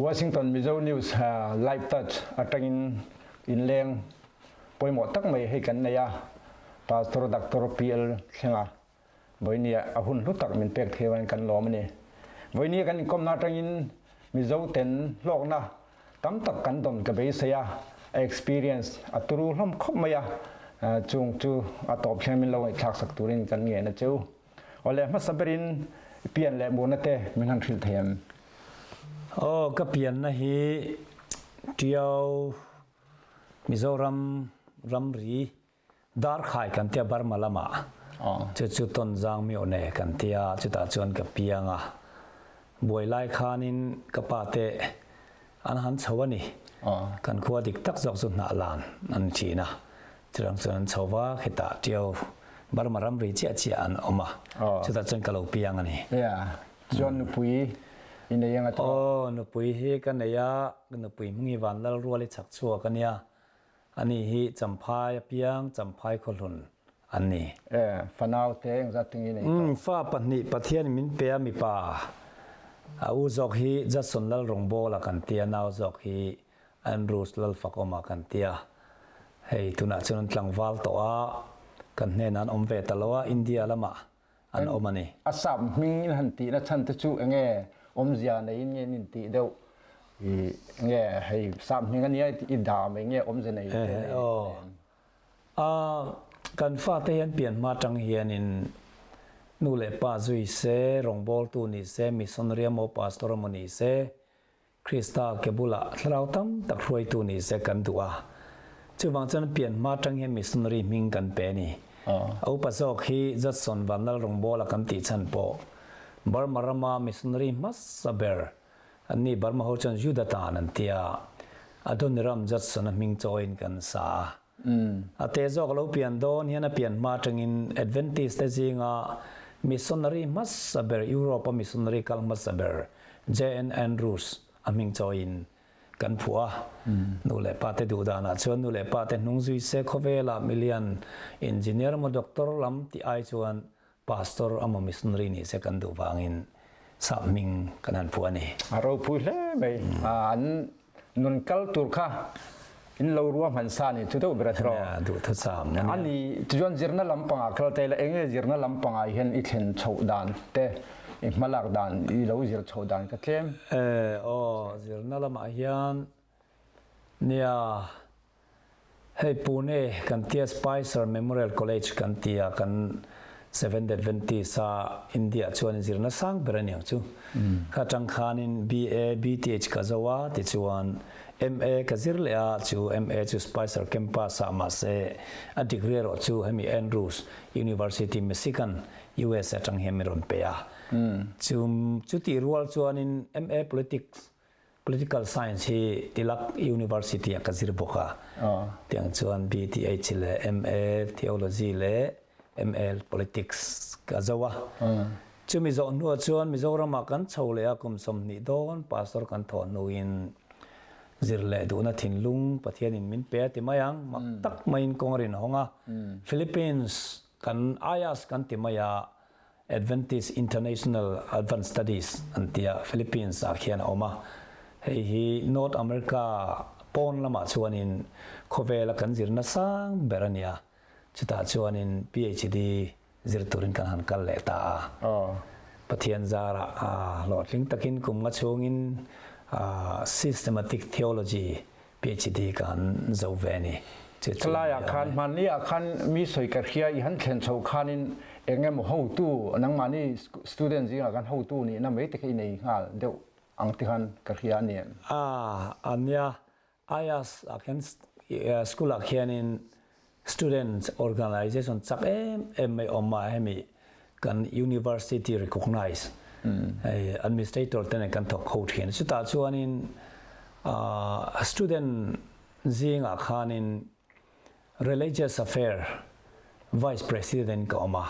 Washington Mizo News Live Touch atangin inleng pawimawh tak mai hei kan nei a, Pastor Doctor PL Thlenga vawinia a hun hlu tak min pek thei avangin kan lawm a ni. Vawinia kan inkawmna atangin Mizo ten hlawkna tam tak kan dawn ka beisei a, a experience a turu hlawm khawp mai a, chung chu a tawp thleng min lo ngaihthlak sak turin kan ngen a cheu. Awle hmasa berin pian leh murna te min han hrilh thei em? Aw ka pianna hi Tiau Mizoram ramri Darkhai kan tia Burma lamah chu chu Tonzang Myone kan tia chutah chuan ka piang a. Buai lai khanin ka pa te an han chho a ni. Kan khua dik tak zawk chu hnah lan an ni thin a. Chutiang chuan an chho va, khitah Tiau Burma ramri chiah chiah an awm a. Chutah chuan ka lo piang a ni. Chuan nupui i nei anga tawh? Aw, nupui hi ka nei a, nupui hming hi Vanlalruali chhak chhuak a nia. Ani hi Champhai a piang, Champhai khawhlun an ni. E, fanau te engzat te nge nei tawh? Umm, fa pahnih Pathian in min pe a mipa. A u zawk hi Judson Lalrawngbawla kan tia, nau zawk hi Andrews Lalfakawma kan tia. Hei tunah chuan an tlangval tawh a, kan hnenah an awm ve ta lo a, India lamah an awm a ni. A sap hming in han tihna chhan te chu enge awmzia neiin nge in intih deuh i nge hei sap hming ania i dah mai nge awmzia nei te nei em? A kan fate hian pian hma tang hianin nu leh pa zui se, rawngbawltu ni se, missionary emaw pastor emaw ni se, Krista ke bulah thlarau tam tak hruaitu ni se kan duh a. Chuvang chuan pian hma atang hian missionary hming kan pe a ni. A upa zawk hi Judson Vanlal Rawngbawla kan tih chhan pawh Burma rama missionary hmasa ber an ni. Burma ho chuan Juda tan an ti a, Adoniram Judson-a hming chawiin kan sa a. A te zawk lo pian dawn hian a pian hma atangin Adventist te zinga missionary hmasa ber, Europe a missionary kal hmasa ber JN Andrews a hming chawiin kan phuah a. Nu leh pa te duh danah chuan nu leh pa te hnung zui se khawvelah milian engineer emaw doctor lam tih ai chuan pastor emaw missionary ni se kan duh vangin sap hming kan han phuah a ni. A ropui hle mai. An nun kal tur kha in lo ruahman sa ni chu deuh ber a tiraw. Duhthusam a nia. Ani tichuan zirna lampangah kal ta ila enge zirna lampangah hian i thlen chhoh dan te i hmalak dan i lo zir chhoh dan ka tlem. Aw zirna lamah hian nia Hei Pune kan tia Spicer Memorial College kan tia kan Seventh Adventist a India chuan in zirna sang ber a niang chu. Kha tang khanin BA, BTH ka zo a tichuan MA ka zir leh a chu MA chu Spicer campus ah mahse a degree erawh chu hemi Andrews University Michigan, US atang hian min rawn pe a. Chu chutih rual chuanin MA Politics Political Science hi Tilak University ah ka zir bawk a, tiang chuan BTH leh MA Theology leh MA Politics ka zo a. Chumi zawh hnuah chuan Mizoram ah kan chho leh a, kum 20 dawn Pastor kan thawh hnuin zir leh duhna thinlung Pathianin min pe a ti mai ang, mak tak maiin kawng a rin hawng a. Philippines kan IAS kan ti mai a, Adventist International Advanced Studies an tia Philippines ah khian a awm a, hei hi North America pawn lamah chuanin khawvela kan zirna sang ber a ni a, chutah chuanin PhD zir turin kan han kal leh ta a. Pathian zarah hlawhtling takin kum nga chhungin Systematic Theology PhD ka han zo ve a ni. Chu chu Thalai ah khan hmanni ah khan mi sawi ka hria i han thlen chho khanin eng emaw hotu nangmahni student zingah khan hotu nihna mai te kha i nei nghal deuh ang ti khan ka hria a ni em? A ania IAS ah khian school ah khianin students organization chak em em mai awm a hemi kan university recognize hei administrator te nen kan thawk ho thin chutah chuanin student zingah khanin religious affair vice president ka awm a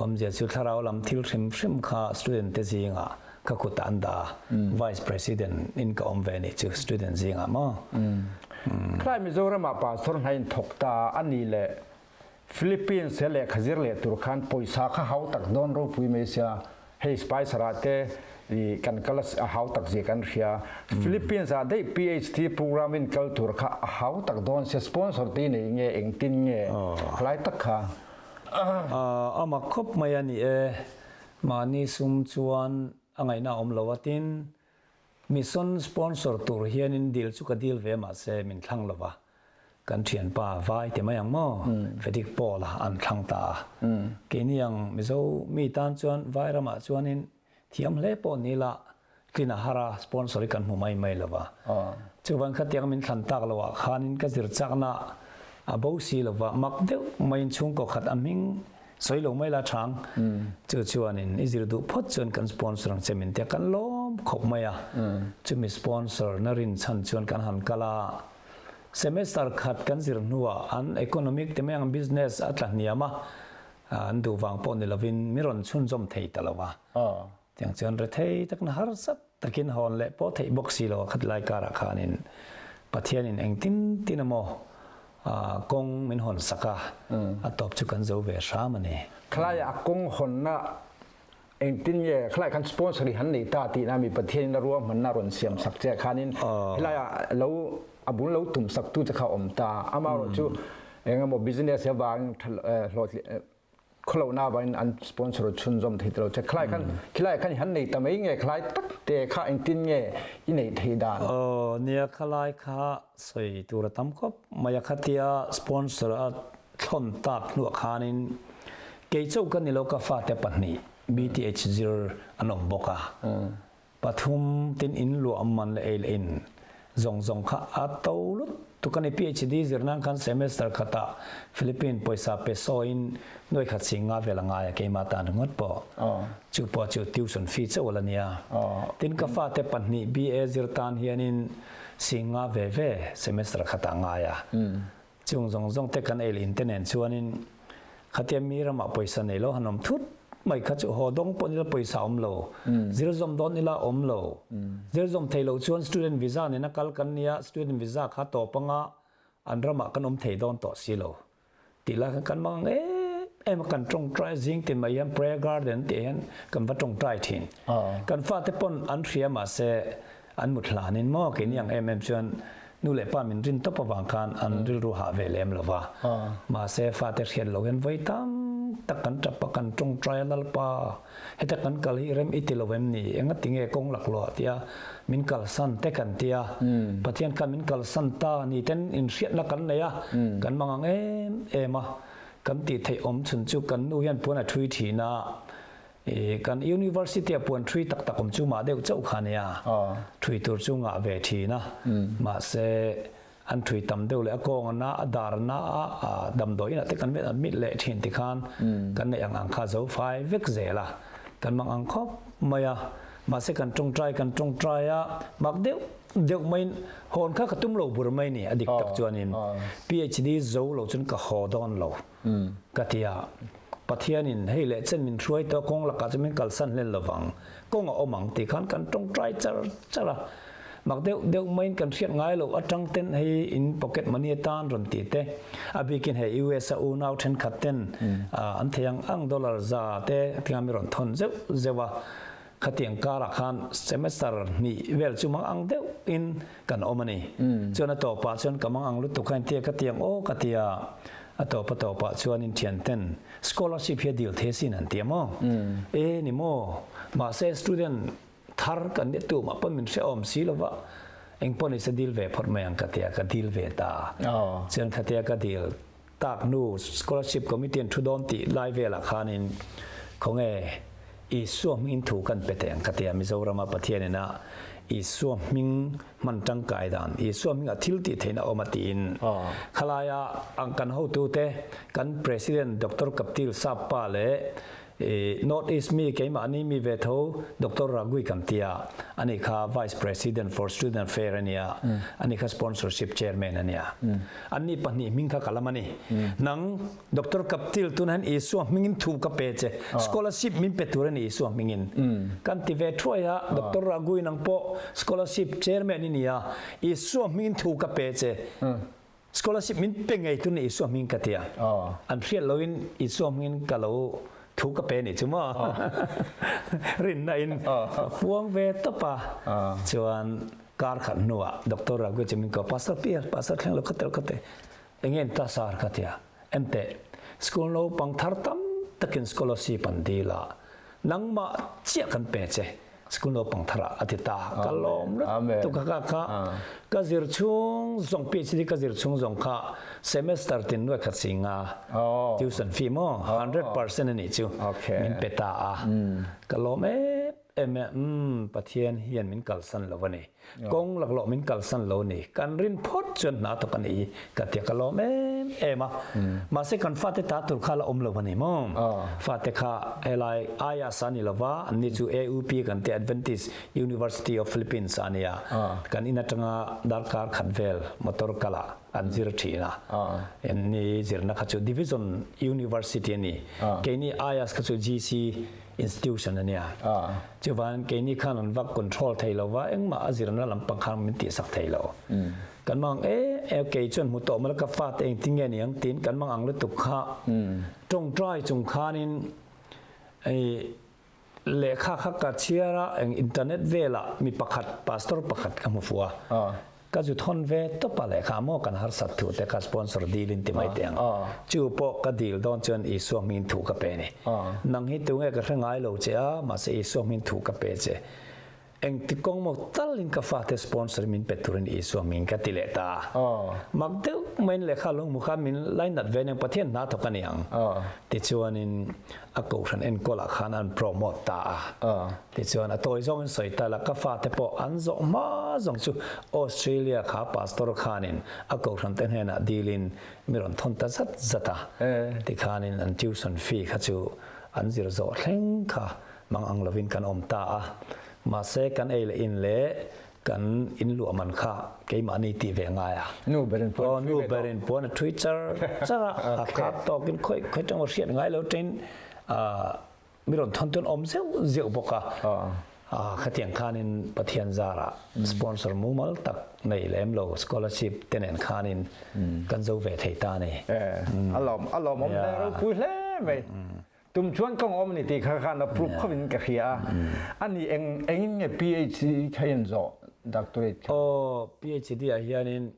awmzia chu thlarau lam thil hrim hrim kha student te zingah ka kutah an dah a vice president in ka awm ve nih chu student zingah maw. Khlai Mizoram ah pastor hna in thawk ta a ni le Philippines he lehkha zir leh tur khan pawisa kha hau tak dawn ropui mai sia. Hei Spicer ah te i kan kal a hau tak zia kan hria. Philippines ah daih PhD program in kal tur kha a hau tak dawn sia sponsor te nei nge engtin nge khalai tak kha. A mak khawp mai a ni e. Mahni sum chuan a ngaihna a awm lo a tin Mission sponsor tur hianin dil chu ka dil ve mahse min thlang lo va, kan thianpa vai ti mai ang maw, Vedic Paul a an thlang ta a. Keini ang Mizo mi tan chuan vai ramah chuanin thiam hle pawh ni la tlin a har a, sponsor hi kan hmu mai mai lo va. Chuvan khatiang min thlan tak loah khanin ka zir chakna a bo si lo va, mak deuh maiin chhungkaw khat a hming Sawi lo mai la chang. Chu chuanin i zir duh phawt chuan kan sponsor ang che min tia kan lawm khawp mai a. Chumi sponsor na rin chhan chuan kan han kal a. Semester khat kan zir hnuah an economic te mai ang business a tla hniam a, an duh vang pawh ni lovin mi rawn chhunzawm thei ta lo a. Tiang chuan rethei tak na harsat takin hawn leh pawh theih bawk si lo a khat lai karah khanin Pathianin engtin tin emaw kawng min hawn sak a, a tawp chu kan zo ve hram a ni. Khalaiah a kawng hawnna engtin nge khalai khan sponsor hi han nei ta tihna mi Pathianin a ruahmanna a rawn siam sak che khanin helaiah lo a bul lo tum sak tu che kha a awm ta. Amaherawhchu engemaw business avangin hlawhtling khawlohna avangin an sponsor chhunzawm thei ta lo che. Khalai khan khilai khan i han nei ta mai nge khalai tak te kha engtin nge i neih theih dan? Aw nia khalai kha sawi tur a tam khawp mai a khatia sponsor a thlawn tak hnuah khanin kei chauh ka ni lo ka fate pahnih BTH zir an awm bawk a. Pathum tin in luah man leh ei leh in zawng zawng kha a to lut tuk a ni. PhD zir nan khan semester khatah Philippine pawisa peso in nuai khat sing nga vel a ngai a keimah tan ringawt pawh. Chu pawh chu tuition fee chauh a la nia. Tin ka fate pahnih BA zir tan hianin sing nga ve ve semester khatah a ngai a. Chung zawng zawng te kan ei leh in te nen chuanin khatia mi ramah pawisa nei lo han awm thut mai kha chu haw dawng pawh nila pawisa awm lo, zir zawm dawn ila awm lo. Zir zawm thei lo chuan student visa nena kal kan nia, student visa kha tawp anga an ramah kan awm thei dawn tawh si lo tih lai khan kan mang em em a, kan tawngtai zing tin mai hian prayer garden tih hian kan va tawngtai thin. Kan fate pawn an hria mahse An mut hlanin maw keini ang em em chuan nu leh pa min rin tawp avang khan an rilru hah ve lem lo va. Mahse fate hriat lo hian vawi tam tak kan tap a, kan tawngtai a Lalpa, heta kan kal hi rem i ti lo em ni? Engati nge kawng laklawh tia min kalsan te kan tia. Pathian khan min kalsan ta ni ten inhriatna kan nei a, kan mang ang em em a. Kan tih theih awm chhun chu kan nu hian puan a thui thin a, I kan university a puan thui tak tak awm chu mah deuh chauh kha nia. Thui tur chu ngah ve thin a. Mahse an thui tam deuh leh a kawng a na a dar na a damdawi inah te kan vet admit leh thin ti khan kan neih ang ang kha zo fai vek zel a. Kan mang ang khawp mai a. Mahse kan tawngtai kan tawngtai a mak deuh deuh maiin hawn kha ka tum lo bur mai ni a dik tak chuanin PhD zo lo chuan ka haw dawn lo. Ka ti a, Pathianin hei leh chen min hruai tawh kawng lakah chu min kalsan hlen lovang, kawng a awm ang tih khan kan tawngtai char char a. Mak deuh deuh maiin kan hriat ngai loh atang ten hei in pocket money atan rawn tih te, a bikin hei US a unau thenkhat ten an thei ang ang dollar za te tinga mi rawn thawn zeuh zeuh a. Khatiang karah khan semester hnih vel chu mang ang deuh in kan awm a ni. Chuan a tawpah chuan ka mang ang lutuk kha intia ka tiang aw ka ti a, a tawp a tawpah chuan in thian ten scholarship hi a dil thei asin an ti a maw? E ni maw? Mahse student thar kan nih tumah pawn min hrehawm si lova engpawh nise dil ve phawt mai ang ka ti a, ka dil ve ta. Chuan khatia ka dil tak hnu scholarship committee an thu dawn tih lai velah khanin khawnge Isua hmingin thu kan pe teh ang ka ti a, Mizorama Pathianin a Isua hming hman tangkai dan, Isua hmingah thil tih theihna awm a tiin khalaia kan hotute kan President Doctor Kaptil Sappa leh North East mi keimahni mi ve tho Doctor Ragui kan ti a, ani kha Vice President for Student Affair a nia, ani kha Sponsorship Chairman a nia. Anni pahnih hming kha ka lam a ni. Nang Doctor Kaptil tunah hian Isua hmingin thu ka pe che, scholarship min pe tur a ni Isua hmingin. Kan ti ve thuai a, Doctor Ragui nang pawh Scholarship Chairman i ni a, Isua hmingin thu ka pe che. Scholarship min pe ngei tun Isua hming ka ti a. An hriat loin Isua hmingin ka lo. Thu ka pe nih chu maw? Rinna in ka puang ve tawp a. Chuan kar khat hnuah Doctor Raghu chu min ko, Pastor Pier, Pastor thleng lo ka tel ka ti. Enge in ta sar ka ti a. Enteh, school naupang thar tam takin scholarship an dil a, nangmah chiah kan pe che. School naupang thar ah a ti ta. Ka lawm lutuk a ka kha ka zir chhung zawng PhD ka zir chhung zawng kha semester tin nuai khat si nga tuition fee maw 100% a nih chu min pe ta a. Ka lawm em em e umm Pathian hian min kalsan lo a ni. Kawng laklawh min kalsan lo ni. Kan rin phawt chuan hna thawk a nih hi ka tia ka lawm em em a. Mahse kan fate ta tur kha la awm lo a ni maw? Fate kha helai IAS a ni lova, anni chu AUP kan tia Adventist University of Philippines a nia. Kan in atanga darkar khat vel motor kalah an zir thin a. Anni zirna kha chu Division University a ni. Keini IAS kha chu GC institution a nia. Chuvan keini khan an vak control thei lo va, engmah a zirna lampang khan min tihsak thei lo. Kan mang e e kei chuan hmu tawh mala ka fate engtin nge niang tiin kan mang ang lutuk kha tawngtai chung khanin ei lehkha kha ka chhiar a eng internet velah mi pakhat pastor pakhat ka hmu fuh a. Ka zu thawn ve tawp a lehkha maw kan harsat thu te kha sponsor dil in ti mai teh ang. Chu pawh ka dil dawn chuan Isua hmingin thu ka pe ni. Nang hi tunge ka hre ngai lo che a, mahse Isua hmingin thu ka pe che. Engti kawng maw talin ka fate sponsor min pe turin Isua hmingin ka ti leh ta a. Mak deuh maiin lehkha lung hmu kha min lainat ve aniang Pathian hna thawk a ni ang. Tichuanin a kohhran enkawlah khan an promote ta a. Tichuan a tawi zawngin sawi ta la, ka fate pawh an zawh hma zawng chu Australia kha pastor khanin a kohhran te hnenah dilin mi rawn thawn ta zat zat a. Tikhanin an tuition fee kha chu an zir zawh thleng kha mang ang lovin kan awm ta a. Mahse kan ei leh in leh kan in luah man kha keimahni tih ve ngai a. Nu berin puan a thui ve tawh. Nu berin puan a thui char char a, a khat tawkin khawi khawi tang hriat ngai lo tain mi rawn thawn tawn awm zeuh zeuh bawk a. Khatiang khanin Pathian zarah sponsor mumal tak nei lem lo scholarship te nen khanin kan zo ve thei ta a ni. A lawm a lawmawm hle ropui hle mai. Tum chuan ka ngawm ni ti kha khan a proof khawin ka hria a. Ani eng engin nge PhD kha in zawh doctorate kha? Aw PhD ah hianin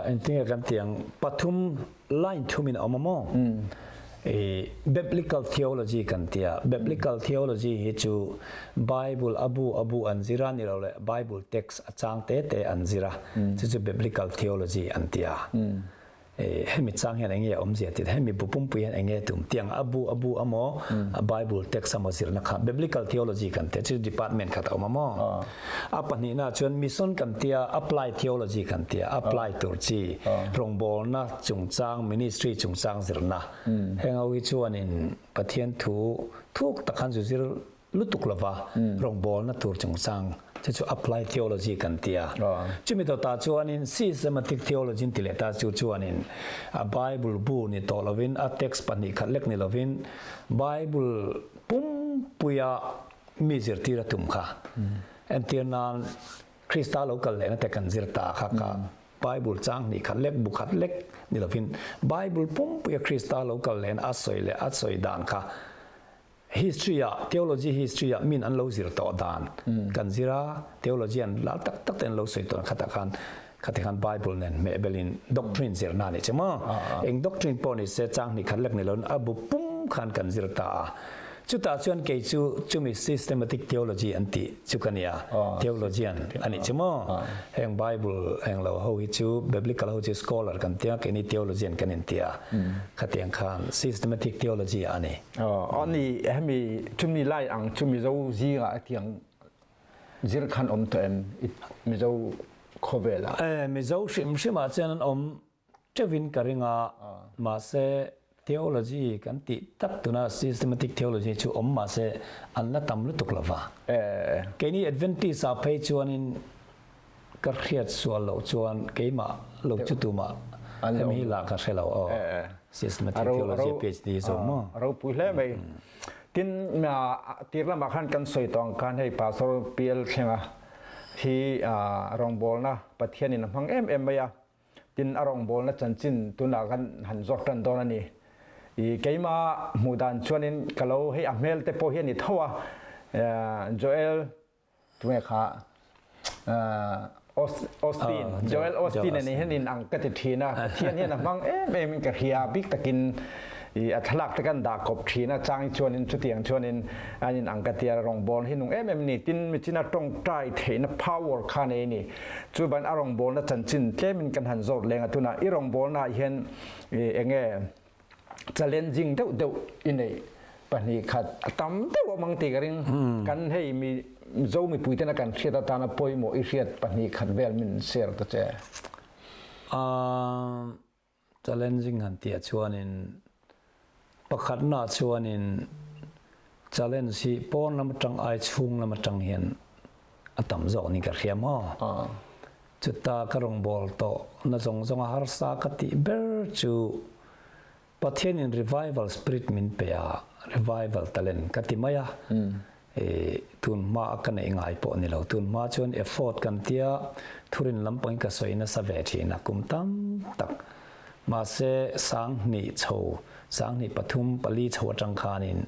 engtinge kan ti ang pathum line thumin a awm a maw? I biblical theology kan ti a, biblical theology hi chu Bible a bu a bu an zir a ni lo leh Bible text a chang te te an zir a, chu chu biblical theology an ti a. Hemi chang hian enge a awmzia tih hemi bu pumpui hian enge tum tiang a bu a bu amaw a bible text amaw zirna kha biblical theology kan tia chu department khat a awm amaw a pahnihna chuan mission kan tia apply theology kan tia apply tur chi rawngbawlna chungchang ministry chungchang zirna heng ho hi chuanin Pathian thu thuk tak khan zu zir lutuk lova rawngbawlna tur chungchang chu chu applied theology kan ti a. Chumi tawtah chuanin systematic theology an ti leh ta chu chuanin a Bible bu ni tawh lovin a text 2 khat lek ni lovin Bible pumpuia mi zirtir a tum kha. Entir nan Krista lo kal lehna te kan zir ta kha ka Bible chang 2 khat lek bu khat lek ni lovin Bible pumpuia Krista lo kal lehna a sawi leh a sawi dan kha History ah, theology history ah min an lo zir tawh dan kan zir a, theologian lal tak tak te an lo sawi tawh khatah khan khati khan Bible nen hmeh belin doctrine zirna a ni che maw? Eng doctrine pawh ni se chang 2 khat lek ni loin a bu pum khan kan zir ta a. Chutah chuan kei chu chumi systematic theology an tih chu ka nia, theologian a ni che maw? Heng Bible eng lo ho hi chu biblical ho chu scholar kan tia, keini theologian kan intia. Khatiang khan systematic theology a ni. Ani hemi chumi lai ang chu Mizo zingah tiang zir khan awm tawh em Mizo khawvelah? Eh Mizo hrim hrimah chuan an awm teuhin ka ring a, mahse theology kan tih tak tuna systematic theology chu awm mahse an la tam lutuk lova. Keini Adventist ah phei chuanin Ka hriat sual loh chuan keimah lo chu tumah hemi hi lah ka hre lo aw. Systematic Theology PhD zawk maw? A ropui hle mai. Tin, tir lamah khan kan sawi tawh ang khan hei Pastor PL Thlenga hi rawngbawlna Pathianin a hmang em em mai a. Tin, a rawngbawlna chanchin tunah kan han zawt tan dawn a ni. I keima hmuh dan chuanin ka lo hei a hmel te pawh hi a ni tho a, Joel tunge kha Austin, Joel Austin a ni hian in ang ka ti thin a, Pathian hian a hmang em em in ka hria bik takin i a thlalak te kan dah kawp thin a, chang chuanin chutiang chuanin an in ang ka tia rawngbawl hi nung em em ni tin michina tawngtai theihna power kha nei ni chuban a rawngbawlna chanchin tlemin kan han zawt leng a tunah i rawngbawlna ah hian enge challenging deuh deuh i neih pahnih khat a tam deuh awm ang tih ka ring kan hei mi Mizo mipui tena kan hriat atana pawimawh i hriat pahnih khat vel min share ta che. Challenging han tih ah chuanin pakhatna ah chuanin challenge hi pawn lam atang ai chhung lam atang hian a tam zawk niin ka hria maw? Chuta ka rawngbâwl tawh na zawng zawnga harsa ka tih ber chu Pathianin revival spirit min pe a, revival talent ka ti mai a, tun hma a ka neih ngai pawh ni lo. Tun hma chuan effort kan tia thurin lampangin ka sawi nasa ve thin a, kum tam tak. Mahse 2000 chho, 2003, pali chho atang khanin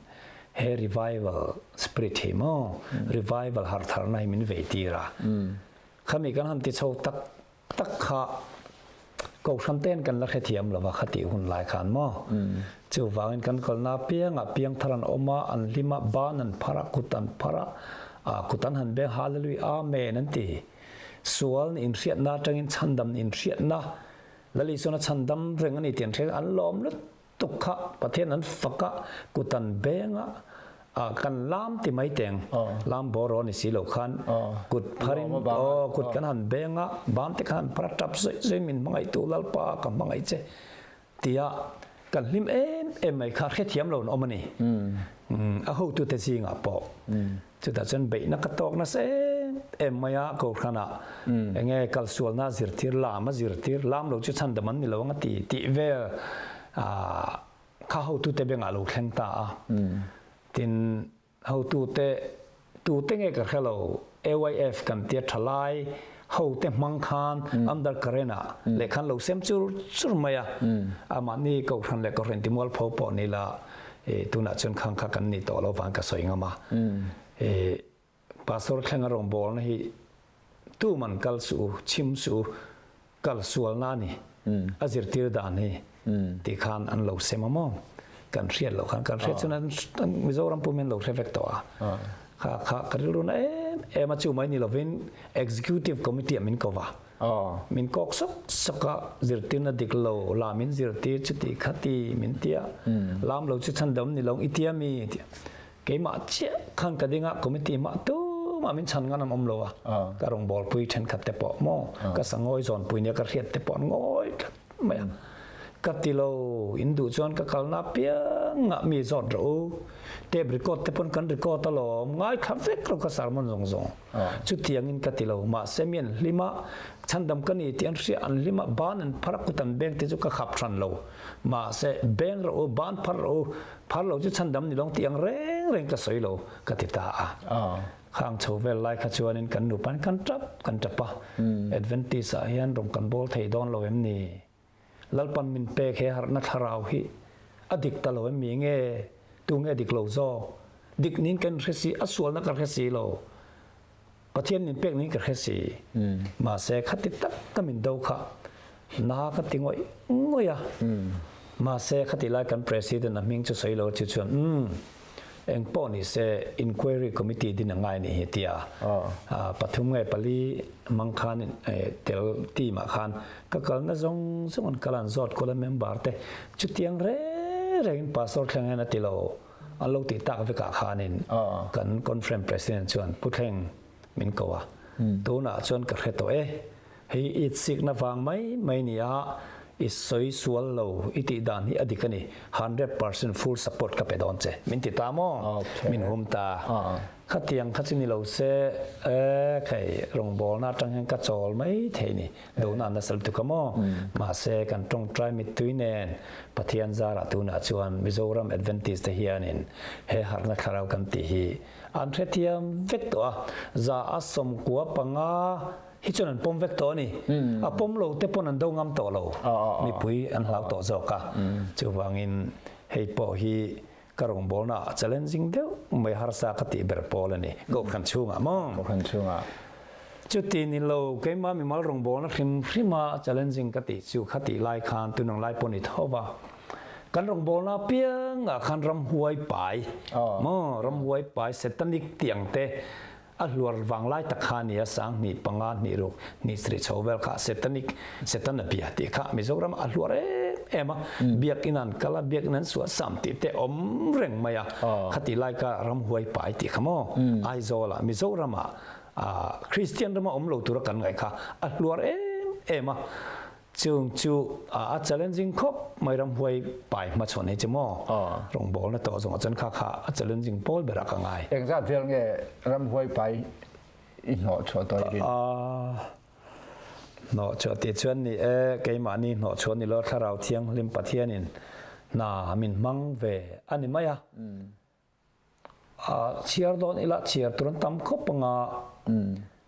he revival spirit hi maw, revival harhtharna hi min vei tir a. Khami kan han ti chho tak tak kha Kohhran ten kan la hrethiam lova kha tih hun lai khan maw. Chuvangin kan kalna apiangah piangthar an awm a, an hlim a, ban an phar a, kut an phar a, ah kut an han beng Hallelujah Amen an ti. Sual nih inhriatna atangin chhandam nih inhriatna Lal Isuan a chhandam reng a ni tih an hria an lawm lut tuk kha Pathian an fak a, kut an beng a, ah kan lam ti mai teng, lam bawr aw ni si lo khan kut phar in aw kut kan han beng a, ban te khan han phar a tap zawih zawih min hmangaih tu Lalpa ka hmangaih che tia kan hlim em em mai kha hrethiam lo an awm a ni. A hotute zingah pawh Chutah chuan beihna ka tawk nasa em em mai a, Kohhranah enge kalsualna a zirtir, lam a zirtir, lam lo chu chhandam an ni lo ang a ti tih vel kha hotute bengah a lo thleng ta a. Tin, hotute tute nge ka hre lo, AYF kan tia thalai hote hmang khan under current ah lehkha an lo sem chur chur mai a, amahni Kohhran leh Kohhran timualpho pawh ni la, tunah chuan khang kha kan ni tawh lo vang ka sawi ngam a, Pastor thlenga rawngbawlna hi tuman kal suh u, chhim suh u, kal sualna a ni, a zirtir dan hi tih khan an lo sem a maw? Kan hriat loh khan kan hriat chuan an Mizoram pum hian lo hre vek tawh a, kha kha ka rilru na em em a chu mai ni lovin Executive Committee ah min ko va. Min kawk sawk sawk a, zirtirna dik lo, la min zirtir chuti khati min ti a, lam lo chu chhandam ni lo i tia mi ti a. Keimah chiah khan ka ding a, committee mah tumah min chhan ngan an awm lo a, ka rawngbawlpui thenkhat te pawh maw, ka sangawi zawnpui nia ka hriat te pawh an ngawi tlat mai a. Ka ti lo, in duh chuan ka kalna apiangah mi zawt rawh u, tape record te pawn kan record alawm, ngaithla vek lo ka sermon zawng zawng. Chutiangin ka ti lo, mahse mi an hlim a, chhandam ka ni tih an hria, an hlim a, ban an phar a, kut an beng te chu ka khap hran lo. Mahse, beng rawh u, ban phar rawh u, phar lo chu chhandam ni lawng tih ang reng reng ka sawi lo, ka ti ta a. Khang chho vel lai kha chuanin kan nupain kan tap kan tap a, Adventist ah hian rawng kan bawl thei dawn lo em ni? Lalpan min pek he harhna thlarau hi a dik ta lo em mi nge? Tu nge dik lo zawk? Dik nin kan hre si, a sualna ka hre si lo. Pathian min pek nin ka hre si. Mahse khati tak ka min do kha na ka ti ngawih ngawih a. Mahse khati lai kan President a hming chu sawi lo chu chuan umm eng pawh ni se inquiry committee din a ngai nih hi tia pathum nge pali mang khan tel team ah khan ka kalna zawng zawng an kal a an zawt kual a member te chutiang reng rengin pastor thleng hian a ti lo an lo tih tak vekah khanin kan conference president chuan Pu Thleng min ko a tunah chuan ka hre tawh e Hei i chikna vang mai mai ni a, i sawi sual lo i tih dan hi a dik a ni, 100% full support ka pe dawn che, min ti ta maw? Min hum ta. Khatiang kha chu ni lo se, e khei rawngbawlna atang hian ka chawl mai thei ni, dohna an nasa lutuk a maw? Mahse kan tawngtai mittui nen Pathian zarah tunah chuan Mizoram Adventist te hianin he harhna thlarau kan tih hi an hrethiam vek tawh a, 195 Hi chuan an pawm vek tawh a ni. A pawm lo te pawn an do ngam tawh lo. Mipui an hlau tawh zawk a. Chuvangin Hei pawh hi ka rawngbawlna ah challenging deuh mai harsa ka tih ber pawl a ni, Kohhran chhungah maw? Kohhran chhungah. Chuti ni lo, keimah mimal rawngbawlna hrim hrima challenging ka tih chu kha tih lai khan tunang lai pawh ni tho va. Kan rawngbawlna apiangah khan ramhuai pai maw, ramhuai pai satanic tih ang te A hluar vang lai tak kha a ni a, 2000, 5, 2 ruk, hnih sarih chho vel kha Setanic, Setana bia tih kha Mizoram ah a hluar em em a, biakinn an kal a, biakinn an suah sam tih te awm reng mai a, khati lai kha ramhuai pai tih kha maw Aizawl ah Mizoram ah Kristian rama awm lo tura kan ngaih kha a hluar em em a. Chung chu a challenging khawp mai ramhuai pai hmachhawn hi chu maw rawngbawlna tawh zawngah chuan kha kha a challenging pawl berah ka ngai. Engzat vel nge ramhuai pai i hnawh chhuah tawh i rin? Hnawh chhuah tih chuan ni e, keimahni hnawh chhuah ni lo Thlarau Thianghlim Pathianin hna min hmang ve a ni mai a. Chhiar dawn ila chhiar tur an tam khawp anga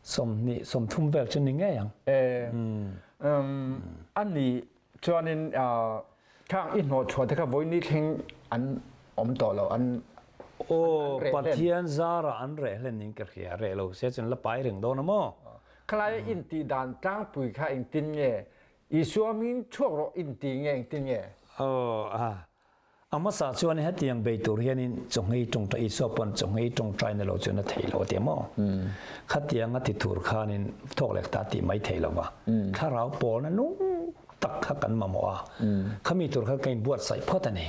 20 30 vel chu ni ngei ang. A ni chuanin khang i hnawh chhuah te kha vawiin thleng an awm tawh lo an Aw Pathian zarah an reh hlen in ka hria reh lo se chuan la pai reng dawn a maw? Khalai intih dan tlangpui kha engtin nge Isua hmingin chhuak rawh inti nge engtin nge? Aw A hmasa chuan hetiang bei tur hianin chawngei tawngtai Isua pawn chawngei tawngtai na lo chuan a thei lo a ti maw? Khatiang a ti tur khanin thawk leh ta tih mai thei lo va. Thlarau pawlna nung tak kha kan mamawh a. Khami tur kha ka inbuatsaih phawt a ni.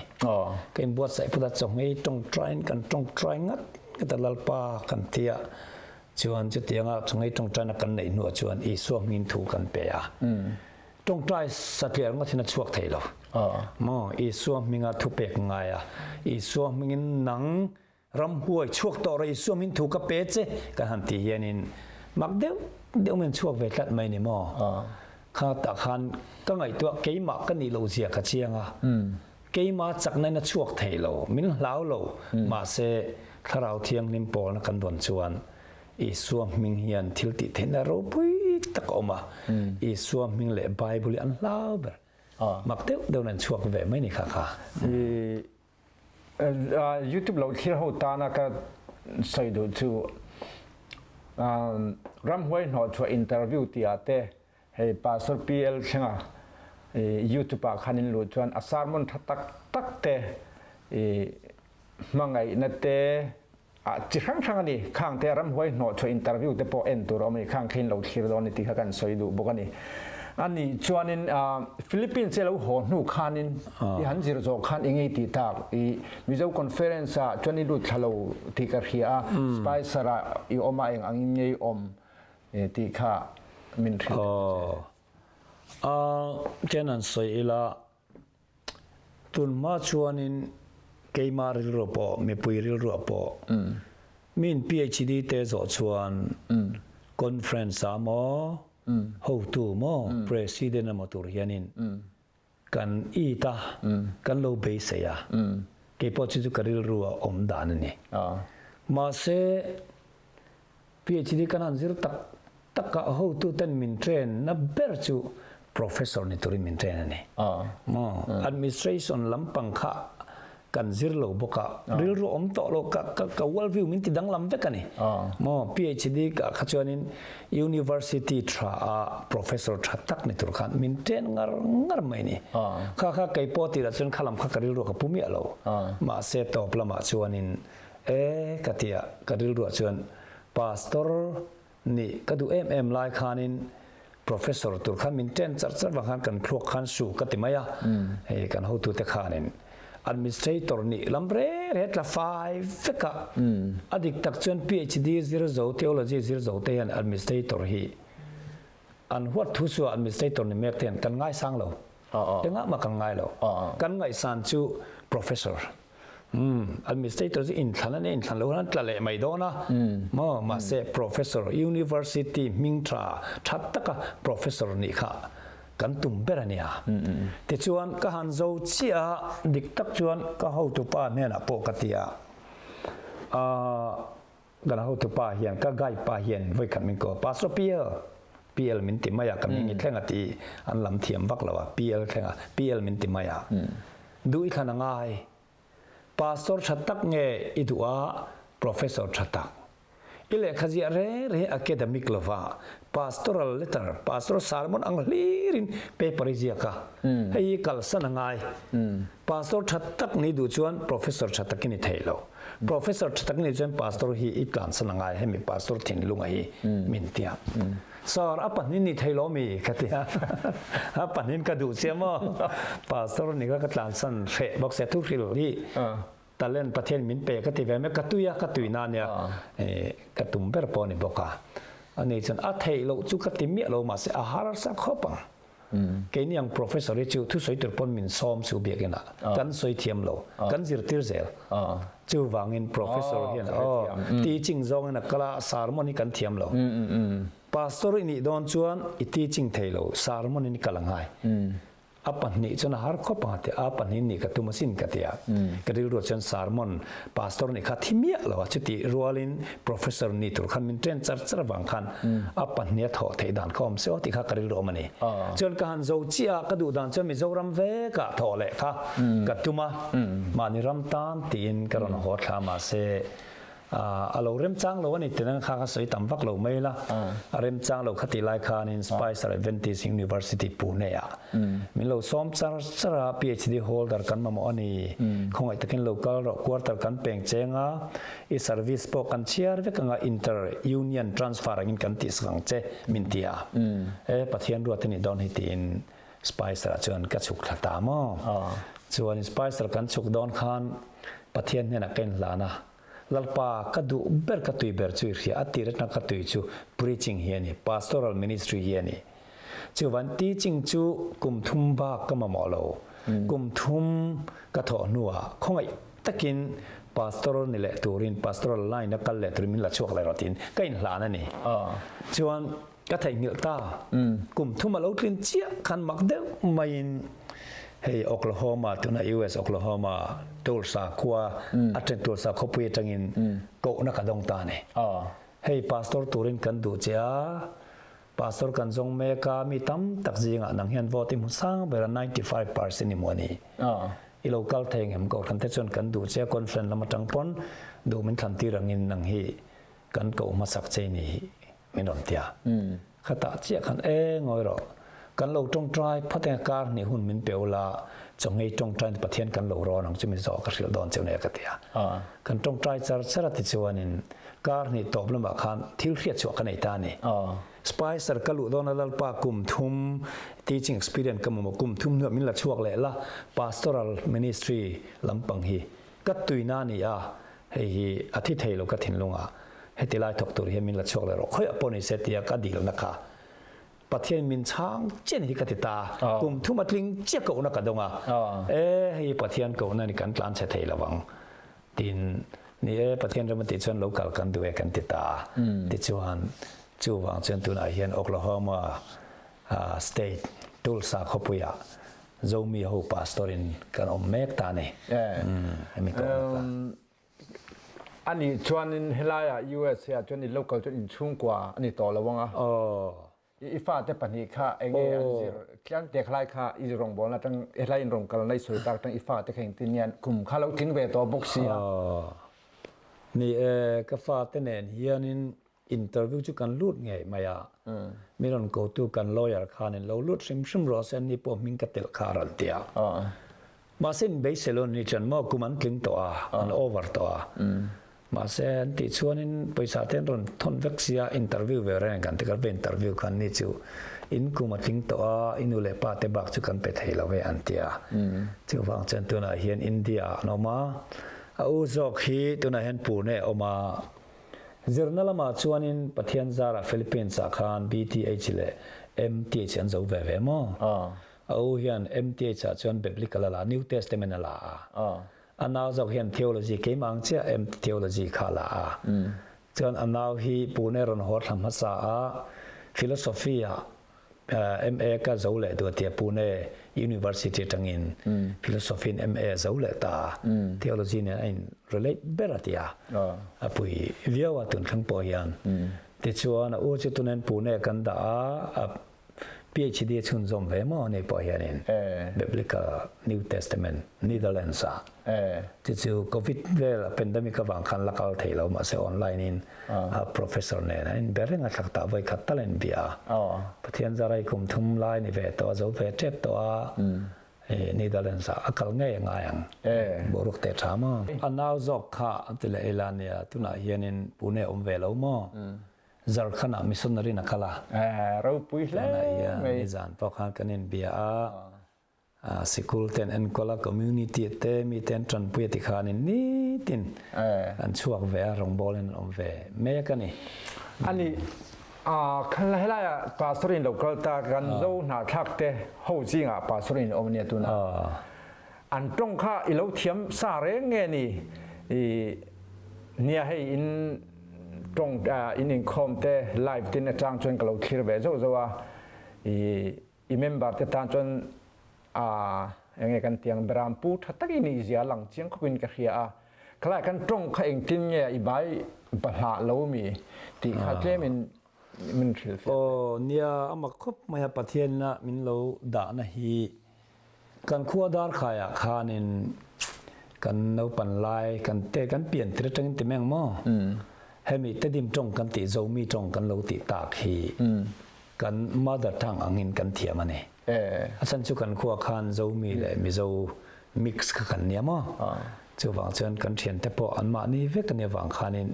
Ka inbuatsaih phawt a chawngei tawngtaiin kan tawngtai ngat ngat a Lalpa kan ti a. Chuan chutianga chawngei tawngtaina kan neih hnuah chuan Isua hmingin thu kan pe a. Tawngtai satliah ringawt hian a chhuak thei lo. Maw Isua hminga thupek ngai a, Isua hmingin nang ramhuai chhuak tawh rawh Isua hming thu ka pe che kan han tih hianin mak deuh deuh min chhuak ve tlat mai ni maw? Kha tah khan ka ngaihtuah keimah ka nih loh zia ka chiang a, keimah chakna in a chhuak thei lo, min hlau lo, mahse Thlarau Thianghlim pawlna kan dawn chuan Isua hming hian thil tih theihna ropui tak a awm a, Isua hming leh Bible hi an hlau ber. Mak deuh deuhin an chhuak ve mai ni kha kha. YouTube lo thlir ho tana ka sawi duh chu ramhuai hnawhchhuah interview tih ah te hei Pastor PL thlenga YouTube ah khan in luh chuan a sermon tha tak tak te hmangaihna te Ah, chi hrang hrang a ni. Khang te ramhuai hnawhchhuah interview te pawh en tur a awm a ni. Khang kha in lo thlir dawn a ni tih kha kan sawi duh bawk a ni. A nih chuanin Philippines e lo haw hnu khanin i han zir zawh khan eng nge tih tak i Mizo conference ah chuan i lut thla lo tih ka hria a, Spicer ah i awm a eng angin nge i awm tih kha min hrilh leh ta che. Aw, chen an sawi ila Tunhma chuanin keimah rilruah pawh, mipui rilruah pawh miin PhD te zawh chuan conference ah maw, hotu maw, president emaw tur hianin kan it a, kan lo beisei a. Keipawh chu chu ka rilru a awm dan a ni. Mahse, PhD kan han zir tak tak a, hotuten min train na ber chu Professor ni turin min train a ni. Maw? Administration lampang kha kan zir lo bawk a, rilru awm tawh lo, ka ka ka world view min ti danglam vek a ni. Maw? PhD kah kha chuanin University tha a Professor tha tak ni tur khan min train ngar ngar mai a ni. Kha kha kei pawh tirah chuan kha lam kha ka rilru ka pu miah lo. Mahse tawp lamah chuanin E, ka ti a, ka rilruah chuan Pastor nih ka duh em em lai khanin Professor tur khan min ṭen char char vang khan kan thluak khan su ka ti mai a, hei kan hotute khanin Administrator nih lam re re tla fai vek a, a dik tak chuan PhD zir zo, Theology zir zo te hian Administrator hi an huat thu chu Administrator ni mek te hian kan ngaisang lo, engah mah kan ngai lo, kan ngaihsan chu Professor. Umm, administrator chu inthlan a nia, inthlan lo hian an tla leh mai dawn a, maw? Mahse, professor, university hming tha, tha taka professor nih kha kan tum ber a nia. Tichuan, ka han zo chiah a, dik tak chuan ka hotupa hnenah pawh ka ti a, aah, kan hotupa hian, ka guide pa hian vawikhat min ko, Pastor PL, PL min ti mai a, ka hming i thleng a tih an lam thiam vak lo a, PL thleng a, PL min ti mai a, duh i thlan a ngai. Pastor tha tak nge i duh a, Professor tha tak? I lehkha ziah reng reng hi academic lova pastoral letter, pastoral sermon ang hlirin paper i ziak a, hei hi kalsan a ngai. Pastor tha tak nih duh chuan professor tha takin i theih lo. Professor tha tak nih chuan pastor hi i tlansan a ngai, hemi pastor thinlunga hi min tia. Sir, a pahnih ni thei lo mi? Ka ti a. A pahnih ka duh chiah maw? Pastor nih kha ka tlansan hreh bawk sia, thu hrilh hi talent Pathian min pe ka ti ve mai, ka tui a, ka tui na nia ka tum ber pawh a ni bawk a. Ani chuan a theih loh chu ka ti miah lo mahse a harsa khawp ang. Keini ang professor hi chu thusawi tur pawn min sawm chu biakin ah kan sawi thiam lo, kan zirtir zel. Chuvangin professor hian aw teaching zawngin a kal a, sermon hi kan thiam lo. Pastor i nih dawn chuan i teaching thei lo, sermon in i kal a ngai. A pahnih chuan a har khawp ang a ti a, a pahnih nih ka tum asin ka ti a. Ka rilruah chuan sermon pastor nih kha thi miah lo a, chutih rualin professor ni tur khan min train char char avang khan a pahnih a thawh theih dan kha awm se aw tih kha ka rilru awm a ni. Chuan ka han zo chiah a, ka duh dan chuan Mizoram vekah thawh leh kha ka tum a, mahni ram tan tiin ka rawn haw thla mahse A lo remchang lo a ni tih kha ka sawi tam vak lo mai la. A remchang lo kha tih lai khanin Spicer Adventist University Pune ah min lo sawm char char a, PhD holder kan mamawh a ni. Khawngaih takin lo kal rawh, quarter kan peng cheng a, i service pawh kan chhiar vek anga inter union transfer angin kan tihsak ang che min ti a. E Pathian ruat a nih dawn hi tiin Spicer ah chuan ka chhuk thla ta maw. Chuan Spicer kan chhuk dawn khan Pathian hnenah ka inhlan a, Lalpa, ka duh ber ka tui ber chu i hria, a tir atang ka tui chu preaching hi a ni, pastoral ministry hi a ni. Chuvan teaching chu kum thum bak ka mamawh lo, kum thum ka thawh hnuah khawngaih takin pastoral ni leh turin, pastoral line a kal leh turin min la chhuak leh rawh tiin ka inhlan a ni. Chuan Ka theihnghilh ta. Kum thum a lo tlin chiah khan mak deuh maiin hei Oklahoma tuna US Oklahoma Tulsa khua a then Tulsa khawpui atangin kohna ka dawng ta a ni. Hei pastor turin kan duh che a, pastor kan zawng mek a, mi tam tak zingah nang hian vote i hmu sang ber a 95% i hmu a ni. I lo kal thei ngem kohhran te chuan kan duh che a conference lam atang pawn duh min thlan tir angin nang hi kan koh hmasak che ni hi. Min rawn ti a. Khatah chiah khan e ngawi rawh. Kan lo tawngtai phawt eng a kar hnih hun min pe ula, chawngei tawngtai in Pathian kan lo rawn ang chu min zawh ka hrilh dawn cheu nia ka ti a. Kan tawngtai char char a ti chuanin kar hnih tawp lamah khan thil hriat chhuah ka nei ta a ni. Spicer ka luh dawn a Lalpa kum thum teaching experience ka mamawh kum thum hnuah min la chhuak leh la, pastoral ministry lampang hi ka tuina a ni a, Hei hi a thi thei lo ka thinlungah heti lai thawk tur hian min la chhuak leh rawh khawiah pawh ni se tia ka dilna kha Pathian min chhang chian hi ka ti ta kum thum a tling chiah kohna ka dawng a e hei hi Pathian kohna ni kan tlan chhe thei lo ang tin ni e Pathian ram a tih chuan lo kal kan duh e kan ti ta tichuan chuvang chuan tunah hian Oklahoma State Tulsa khawpuiah Zomi ho pastor in kan awm mek ta ni. Hemi ka awm ta. Ani chuanin helaiah US ah chuan i local chuan inchhungkua ani tawh lo ang a. I fate pahnih kha enge an zir tliang te khalai kha i rawngbawlna atang helai in rawn kalna i sawi tak atang i fate kha engtin nge kum kha lo tling ve tawh bawk si a. Ni e, ka fate nen hianin Interview chu kan lut ngei mai a, mi rawn kotu kan lawyer khanin lo lut hrim hrim rawh se anni pawh hming ka telh kha a rawn ti a. Mahse in beisei lo ni chuan maw kum an tling tawh a, an over tawh a. Mahse an tih chuanin pawisa te an rawn thawn vek sia interview ve reng kan ti kar ve interview khan ni chu in kum a tling tawh a, i nu leh pa te bak chu kan pe thei lo ve an ti a. Chuvang chuan tunah hian India ah an awm a, a u zawk hi tunah hian Pune a awm a, Zirna lamah chuanin Pathian zarah Philippines-ah khan BTH leh MTH an zo ve ve maw? A u hian MTH-ah chuan Biblical a la, New Testament a la a. A nau zawk hian Theology, keimah ang chiah MT Theology kha a la a. Chuan a nau hi Pune rawn haw thla hmasa a, Philosophy-ah MA ka zo leh duh a tia Pune University atangin Philosophy in MA a zo leh ta a, Theology nen a in relate ber a tia, a pui viau a tun thleng pawh hian. Tichuan a u chu tunen Pune kan dah a, a PhD a chhunzawm ve maw ani pawh hianin Biblical New Testament Netherlands ah chu chu Covid vel a pandemic avang khan la kal thei lo mahse online in a professor nen an inbe reng a thlak tah vawi khat tal a inbia a. Pathian zarai kum thum lai ni ve tawh a zo ve tep tawh a. Netherlands ah a kal ngei a ngai ang. Boruak teh tha maw? A nau zawk kha a ti leh ila nia tunah hianin Pune a awm ve lo maw? Jharkhand ah missionary in a kal a. Ropui hle mai. Nizan pawh khan kan inbia a, sikul te an enkawl a, community te mi te an tanpui a ti khanin nitin an chhuak ve a, rawngbawlin an awm ve mek a ni. Ani Khan helaiah pastor in lo kal ta kan zo hnahthlak te ho zingah pastor in awm ania tuna an tawng kha i lo thiam sa reng nge ni i nia hei in tawng in inkhawm te live tin atang chuan ka lo thlir ve zauh zauh a i i member te tan chuan a enge kan tiang beram pu tha tak i nih zia lang chiang khawp in ka hria a khalai kan tawng kha engtin nge i bai bahlah lo mi tih kha tlem in min hrilh fiah. Aw nia a mak khawp mai a Pathian a min lo dahna hi kan khua darkhai ah khanin kan naupan lai kan te kan pian tir atangin ti meng maw hemi tedim tawng kan tih zomi tawng kan lo tih tak hi kan mother tongue angin kan thiam a ni. A chhan chu kan khua khan Zomi leh Mizo mix kha kan nia maw? Chuvang chuan kan thiante pawh anmahni vek a nia vang khanin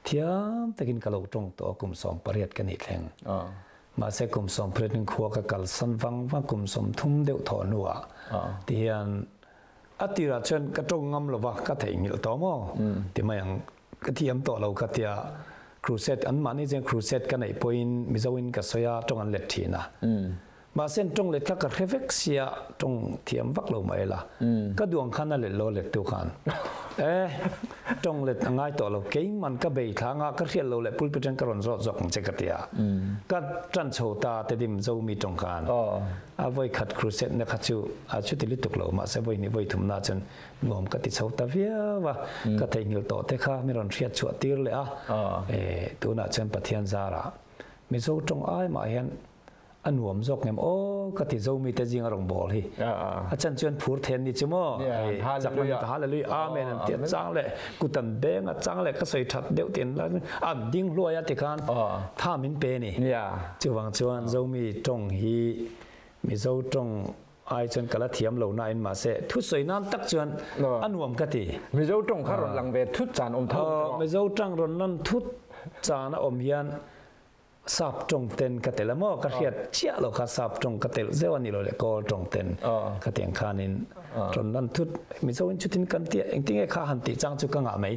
thiam takin ka lo tawng tawh a kum 18 ka nih thleng. Mahse kum 18 in khua ka kalsan vang vang kum 30 deuh thawh hnuah tihian a tirah chuan ka tawng ngam lova ka theihnghilh tawh maw? Ti mai ang Ka thiam tawh lo ka tia crusade an mahni chuan crusade ka neih pawhin Mizo in ka sawi a tawng an let thin a. Mahse an tawng let kha ka hre vek sia tawng thiam vak lo mah ila ka duang khan a let lo let tu khan e tawng let a ngai tawh lo keiman ka bei thla anga ka hriat lo leh pulpit atang ka rawn zawt zawk ang che ka tia ka tan chho ta te dim Zomi tawng khan a vawi khat crusade na kha chu a chuti lutuk lo mahse vawi hnih vawi thum na chuan Nuam ka ti chho ta viau a, ka theihnghilh tawh te kha min rawn hriat chhuah tir leh a, tunah chuan Pathian zarah Mizo tawng ai mah hian a nuam zawk ngem aw ka ti Zomi te zinga rawn bawl hi. A chan chuan phur then ni chu maw, hei chakna ni ka Hallelujah Amen an ti a chang leh kut an beng a chang leh ka sawi that deuh tin an ding hluai a tikhan tha min pe ni. Chuvang chuan Zomi tawng hi Mizo tawng Ai chuan ka la thiam lo nain mahse thusawi nan tak chuan a nuam ka ti. Mizo tawng kha rawn lang ve thut chan awm tho tawh. Mizo tawng rawn lan thut chan a awm hian sap tawng ten ka tel a maw ka hriat chiah lo kha sap tawng ka telh zeuh a ni lo le kawl tawng ten ka tiang khanin rawn lan thut Mizo in chutin kan tia engtinge kha han tih chang chu ka ngah mai.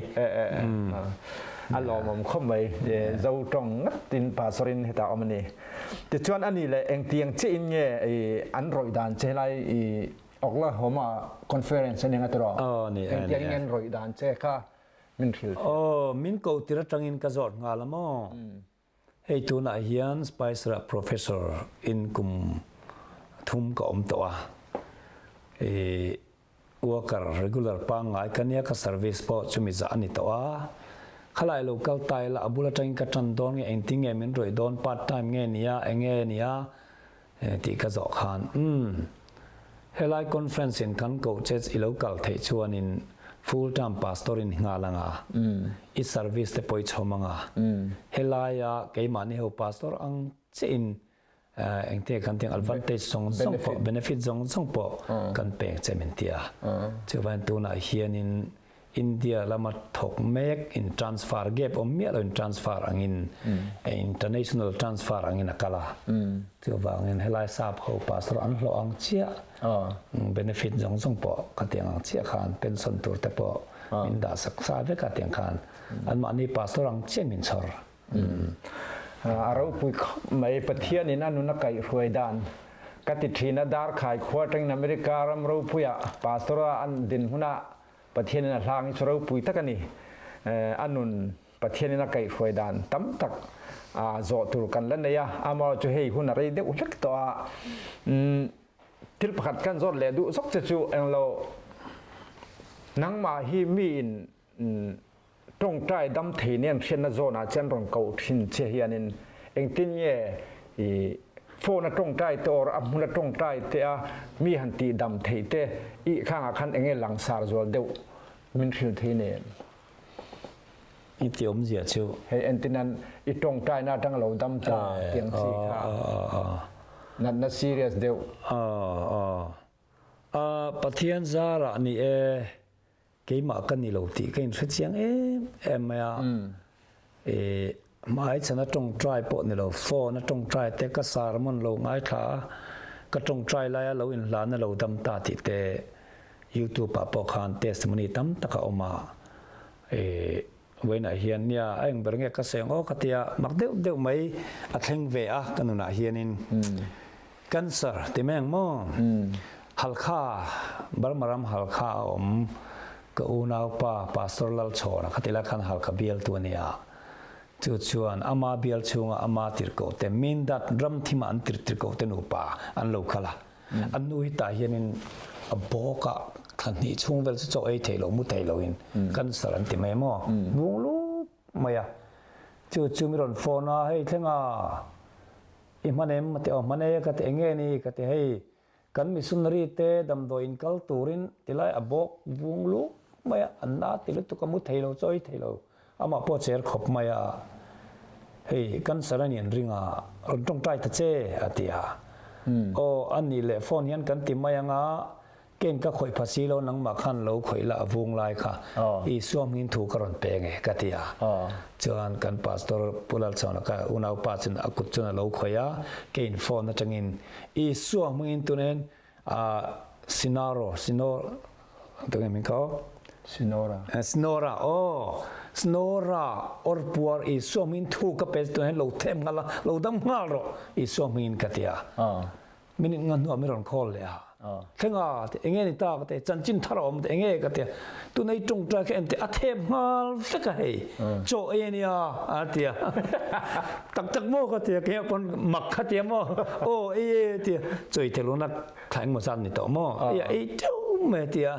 A lawmawm khawp mai Zo tawng ngat in pastor in hetah awm a ni. Tichuan a nih leh engtiang chiah in nge i an rawih dan che helai i Oklahoma conference a ni nga tiraw? Aw ni e Engtiang in nge an rawih dan che kha min hrilh fiah. Aw min ko tir atangin ka zawt nghal a maw? Hei tunah hian Spicer ah professor in kum thum ka awm tawh a. I Worker regular pangngai ka nia ka service pawh chumi zah a ni tawh a, khalai lo kal ta ila a bul atangin ka tan dawn nge engtin nge min rawih dawn part time nge nia enge nia tih ka zawh khan umm helai conference in kan koh che i lo kal theih chuanin full time pastor in nghal anga i service te pawh i chhawm anga helaia keimahni ho pastor ang chiah in Engte kan tiang advantage zawng zawng pawh benefit zawng zawng pawh kan pek che min ti a. Chuvain tunah hianin India lama thawk mek in transfer gap awm miah lo in transfer angin international transfer angin a kal a. Chuvangin helai sap ho pastor an hlawh ang chiah benefit zawng zawng pawh ka tiang ang chiah khan pension tur te pawh min dah sak sa vek a tiang khan anmahni pastor ang chiah min chhawr. A ropui khawp mai. Pathianin a nun a kaihhruai dan ka ti thin a, Darkhai khua atangin America ram ropuia pastor a an din hunah Pathianin a hlang hi chu ropui tak a ni. A nun Pathianin a kaihhruai dan tam tak zawh tur kan la nei a, amaherawhchu hei hun a rei deuh hlek tawh a. Thil pakhat kan zawt leh duh zawk che chu englo nangmah hi miin Tawngtai dam thei nen hriatna zawnah chuan rawn koh thin che hianin engtin nge i Phone a tawngtai te or a hmun a tawngtai te a mi han tih dam theih te i khangah khan enge langsar zual deuh min hrilh thei nen. I ti awmzia chu. Hei entinan i tawngtai na atang lo dam ta tiang chi kha. Natna serious deuh. Pathian zarah ni e. Keimah ka ni lo tih ka inhre chiang em em mai a. I hmaichhan a tawngtai pawh ni lo, phone a tawngtai te ka sermon lo ngaithla a, ka tawngtai laia lo inhlan a lo dam ta tih te youtube ah pawh khan testimony tam tak a awm a. I vawiinah hian nia a eng ber nge ka sawi ang aw ka tia mak deuh deuh mai a thleng ve a ka nunah hianin. Cancer ti mai ang maw? Halkha, Burma ram Halkha a awm ka unaupa Pastor Lalchhawna kha tilai khan Halkha bialtu a ni a. Chu chuan ama bial chhunga ama tirhkoh te Mindat ram thima an tir tirhkoh te nupa an lo kal a. An nu hi tah hianin a bawk ah thla hnih chhung vel chu chaw ei thei lo mu thei loin cancer an ti mai maw? Vung lup mai a. Chu chu mi rawn phone a, hei thlenga I hman em? A ti aw, hman e ka ti, enge ni? Ka ti, hei kan missionary te damdawi in kal turin tilai a bawk vung luk mai a, an na ti lutuk a mu thei lo, chawi thei lo, amah pawh a cher khawp mai a, hei cancer a ni an ring a, rawn tawngtai ta che a ti a, aw a nih leh phone hian kan ti mai ang a, Ken ka khawih pha si lo nangmah khan lo khawih la a vung lai kha Isua hmingin thu ka rawn pe nge ka ti a. Chuan kan pastor Pu Lalchhawna ka unaupa chuan a kut chuan a lo khawih a, keiin phone atangin Isua hmingin tunen Sinaro, Sinor, tunge hming kha aw? Sinora. Sinora, aw Sinora awr puar Isua hmingin thu ka pe tunen lo them nghal a, lo dam nghal rawh Isua hmingin ka ti a. Minute nga hnuah min rawn call leh a, Thlenga ti enge ni ta ka ti, chanchin thar a awm ti enge ka ti a, tunei tawngtai kha en teh a thep nghal vek a hei, chaw ei a nia a ti a, tak tak maw ka ti a, keimah pawn mak kha ti a maw, aw ei e a ti a, chaw ei theih lohna thla engmaw zat ni tawh maw, ei a ei teuh mai a ti a,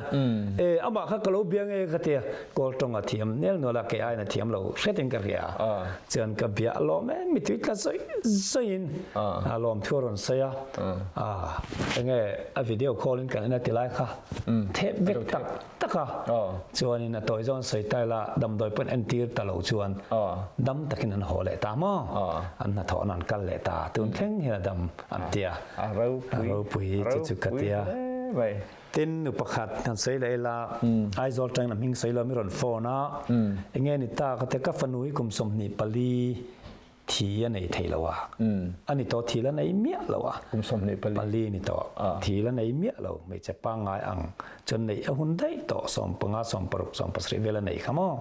e amah kha ka lo bia nge ka ti a, kawl tawng a thiam nel nual a, kei aiin a thiam lo hretin ka hria a, chuan ka bia a lawm em mi tui tla zawih zawihin. A lawm thu a rawn sawi a, enge a video call in kan en a ti lai kha thep vek tak tak a, chuanin a tawi zawn sawi ta ila damdawi pawn entir ta lo chuan dam takin an haw leh ta maw, an hnathawhna an kal leh ta, tun thleng hian a dam an ti a, a ropui chu chu ka ti a. Tin nu pakhat han sawi leh ila Aizawl tangin a hming sawi lo mi rawn phone a, enge ni ta ka ti a, ka fanu hi kum 24 Thi a nei thei lo a, a ni tawh thil a nei miah lo a. Kum 24. Pali ni tawh, thil a nei miah lo, hmeichhe pangngai ang chuan neih a hun daih tawh, 15, 16, 17 vel a nei kha maw?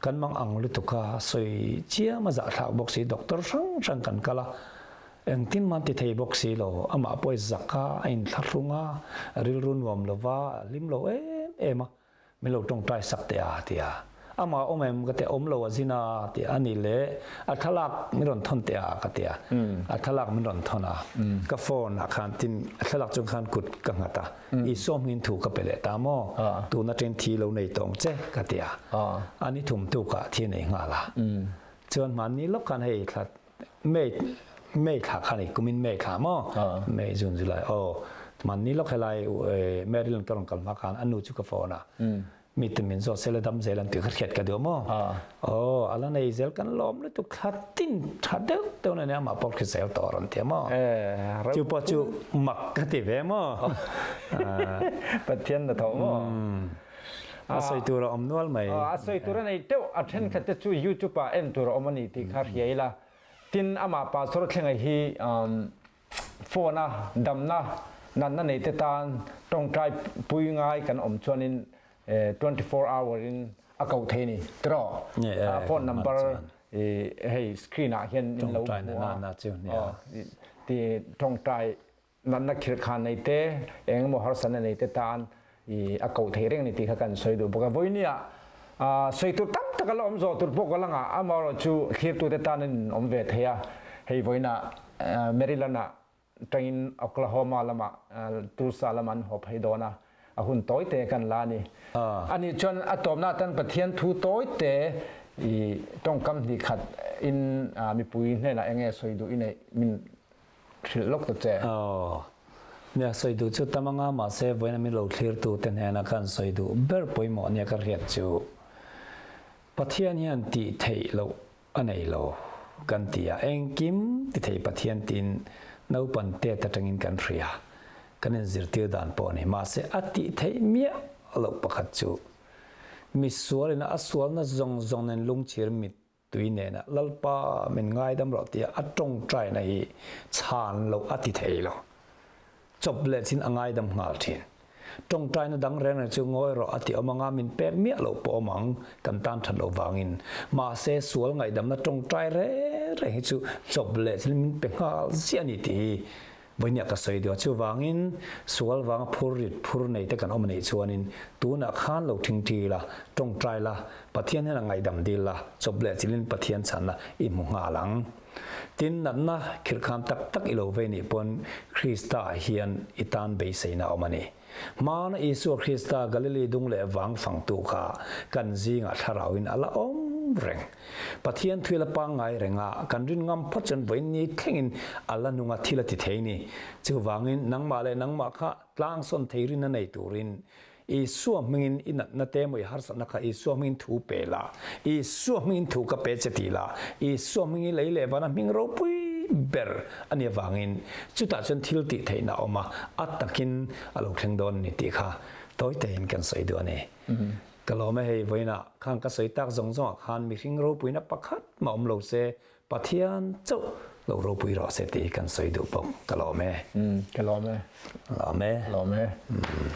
Kan mang ang lutuk a, sawi chiam a zahthlak bawk si, doctor hrang hrang kan kal a, engtin man ti thei bawk si lo, amah pawh i zak a, a inthlahrung a, rilru nuam lo va, a hlim lo em em a. Min lo tawngtai sak teh a, ti a. Amah awm em ka ti a, awm lo a zin a, ti a. Ani le a thlalak min rawn thawn teh a, ka ti a. A thlalak min rawn thawn a. Ka phone ah khan tin a thlalak chung khan kut ka nghat a. Isua hmingin thu ka pe leh ta maw? Tun atangin thi lo nei tawng che, ka ti a. A ni thum tukah thi a nei nghal a. Chuan hmanni lawk khan hei thla May May thla kha ni kumin May thla maw May June July aw hmanni lawk helai Maryland ka rawn kal hma khan a nu chu ka phone a mi te min zawt sela dam zel an tih kha hriat ka duh maw aw a la nei zel kan lawm lutuk thla tin tha deuh deuh na nia amah pawh hrisel tawh rawn ti a maw chu pawh chu mak ka ti ve maw Pathian na tho maw A sawi tur a awm nual mai. A sawi tur a nei teuh, a thenkhat te chu YouTube ah en tur a awm a ni tih kha hria ila. Tin, amah Pastor Thlenga hi phone a damna natna nei te tan tawngtai pui ngai kan awm chuanin 24 hour in a koh thei a ni tiraw? A phone number hei screen ah hian in lo hmu a, ti tawngtai Natna khirhkhan nei te, eng emaw harsatna nei te tan i a koh thei reng a ni tih kha kan sawi duh bawk a. Vawinia sawi tur tam tak a la awm zawh tur pawh ka la ngah, amaherawhchu thlirtute tan an inawm ve thei a. Hei vawiina Maryland-ah tangin Oklahoma lamah Tulsa lamah an haw phei dawn a, a hun tawi te kan la a ni. Anih chuan a tawpna atan Pathian thu tawi te i tawngkam hnih khat in mipui hnenah enge sawi duh i neih min. hrilh lawk ta che. Aw. Nia, sawi duh chu tam anga, mahse vawiina min lo thlirtu te hnena khan sawi duh ber pawimawh nia ka hriat chu Pathian hian tih theih loh a nei lo kan ti a, engkim ti thei Pathian tiin naupan tet atangin kan hria, kan inzirtir dan pawh a ni. Mahse a tih theih miah loh pakhat chu misualin a sualna zawng zawng nen lungchir mit tui nena Lalpa min ngaidam rawh tia a tawngtaina hi chhan loh a ti thei lo. Chawp leh chin a ngaidam nghal thin. Tawngtaina dang reng reng chu ngawi rawh a ti awm anga min pek miah loh pawh awm ang kan tan that loh vangin. Mahse sual ngaihdamna tawngtai reng reng hi chu chawp leh chin min pe nghal ziah a ni tih hi Vawinia ka sawi duh a, chuvangin sual vanga phur rit phur nei te kan awm anih chuanin tunah khan lo thingthi la, tawngtai la, Pathian hian a ngaihdam dil la, chawp leh chilin Pathian chhanna i hmu nghal ang. Tin, natna khirhkham tak tak i lo vei nih pawn Krista ah hian i tan beiseina a awm a ni. Hmana Isua Krista Galili dung leh vang fangtu kha kan zingah thlarauin a la awm reng. Pathian thil a pangngai reng a, kan rin ngam phawt chuan vawiin ni thlengin a la nung a, thil a ti thei ni. Chuvangin nangmah leh nangmah kha tlangsawn thei rin a nei turin Isua hmingin i natna te emaw i harsatna kha Isua hmingin thu pe la, Isua hmingin thu ka pe che ti la, Isua hming i lei leh vana hming ropui ber a nih avangin chutah chuan thil tih theihna a awm a, a takin a lo thleng dawn a ni tih kha tawi takin kan sawi duh a ni. Ka lawm e hei vawiinah khan ka sawi tak zawng zawngah khan mihring ropuina pakhat mah awm lo se Pathian chauh lo ropui rawh se tih hi kan sawi duh bawk. Ka lawm e. Ka lawm e. Lawm e. Lawm e.